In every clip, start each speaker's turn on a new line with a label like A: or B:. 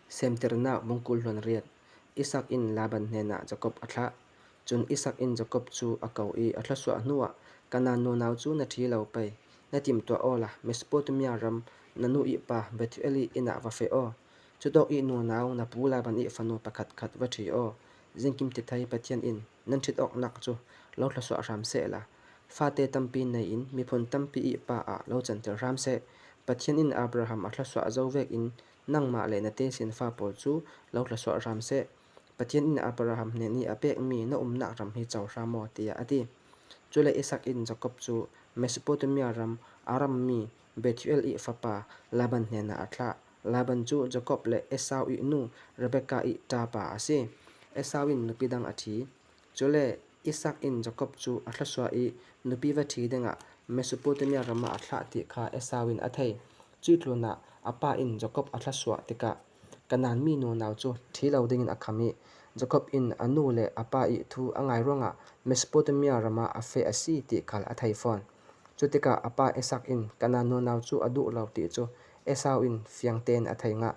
A: Semternak bungkul hlawn riat. Isak in Laban hnenah Jakob a thlah. Cun Isak in Jakob cu a ko i a thluachuah hnuah Kanaan nunau cu na ṭhi lo pei, na timhtuah aw la, Mesopotamia ram na nu i pa Bethuel i inn ah va feh aw. Cutawk i nunau na pu Laban i fanu pakhatkhat va ṭhi aw. Zingkim tithei Pathian in nan ṭhit awknak cu lo thluachuah hram seh la, fate tampi nei in miphun tampi i pa ah lo canter hram seh. Pathian in Abraham a thluachuah zovek in nangmah le na tesinfa pawl cu lo thluachuah hram seh. Pathian in Abraham hnen i a pekmi na umnak ram hi co hram aw, tiah a ti. Cule Isak in Jakob cu Mesopotamia ram Aram mi Bethuel i fapa Laban hnenah a thlah. Laban cu Jakob le Esau i nu Rebekah i ṭapa a si. Esau in nupi dang a ṭhi. Cule Isak in Jakob cu a thluachuah i nupi va ṭhi dingah Mesopotamia ram ah a thlah ti kha Esau in a theih. Cuih tlun ah a pa in Jakob a thluachuah tikah Kanaan mi nunau cu ṭhi lo dingin a kham i Jakob in a nu le a pa i thu a ngai ruangah Mesopotamia ram ah a feh a si ti khal a thei fawn. Cu tikah a pa Isak in Kanaan nunau cu a duh lo ti cu Esau in fiang tein a thei ngah.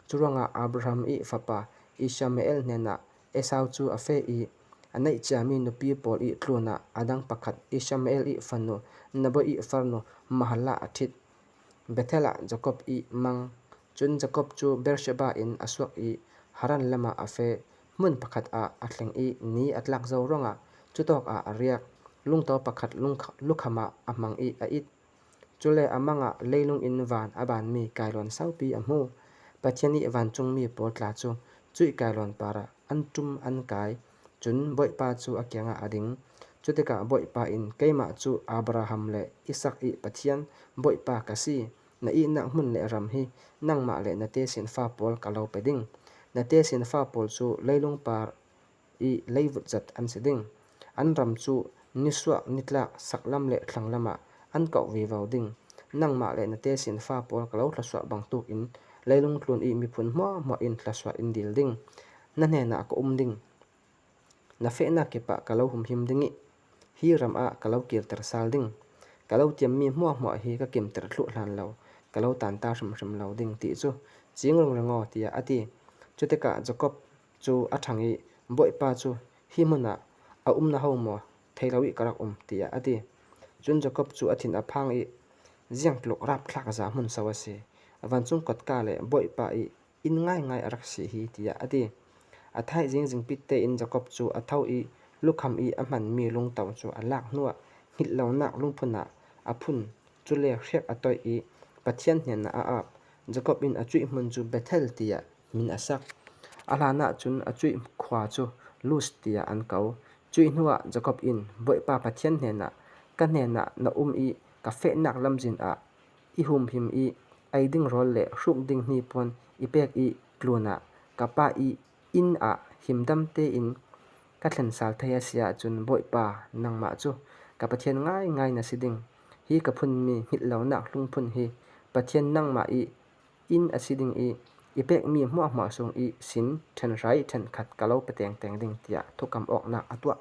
A: Curuangah Abraham i fapa Ishmael hnenah Esau cu a feh i a neih ciami nupi pawl i tlun ah a dang pakhat Ishmael i fanu Nabo i farnu Mahalah a ṭhit. Bethel ah Jakob i mang. Cun Jakob cu Beersheba in a suak i Haran lam ah a feh. Hmun pakhat ah a thleng i ni a tlak zau ruangah cutawk ah a riak. Lungto pakhat lukham ah a hmang i a it. Cule a mang ah leilung in van a banmi kailawn saupi a hmu. Pathian i vancungmi pawl tla cu cuih kailawn par ah an ṭum an kai. Cun Bawipa cu a kiangah a ding. Cu tikah Bawipa in keimah cu Abraham le Isak i Pathian, Bawipa ka si. Na ihnak hmun le ram hi nangmah le na tesinfa pawl ka lo pe ding. Na tesinfa pawl cu leilung par i leivut zat an si ding. An ram cu nisuak nitlak saklam le thlanglam ah an kauh vivo ding. Nangmah le na tesinfa pawl ka lo thluachuah bantukin leilung tlun i miphun hmuahhmuah in thluachuah in dil ding. Na hnenah ka um ding. Na fehnak kip ah ka lo humhim ding i hi ram ah ka lo kirter sal ding. Ka lo tiammi hmuahhmuah hi ka kimter thluh hlan lo ka lo tanta hrimhrim lo ding ti cu cing ringring aw tiah a ti. Cutikah Jakob cu a ṭhang i Bawipa cu hi hmun ah a um na ho maw thei lo i ka rak um tiah a ti. Cun Jakob cu a thin a phang i ziangtluk rapthlak za hmun so a si. Vancung kotka le Bawipa i inn ngaingai a rak si hi tiah a ti. A thaizing zingpit tein Jakob cu a tho i lukham i a hmanmi lungto cu a lak hnuah hngilh lonak lungphun ah a phun cule hrek a toih i Pathian hnenah a ap. Jakob in a cuih hmun cu Bethel tiah min a sak. A hlanah cun a cuih khua cu Luz tiah an ko. Cuih hnuah Jakob in Bawipa Pathian hnenah ka hnenah na um i ka fehnak lamzin ah i humhim i ei ding rawl le hruk ding hnipuan i pek i tlun ah ka pa i inn ah himdam tein ka thlen sal thai a si ahcun Bawipa nangmah cu ka Pathian ngaingai na si ding. Hi ka phunmi hngilh lonak lungphun hi Pathian nangmah i inn a si ding i i pekmi hmuahhmuah sung i sin ṭhenhrai ṭhenkhat ka lo pe tengteng ding tiah thukam awknak a tuah.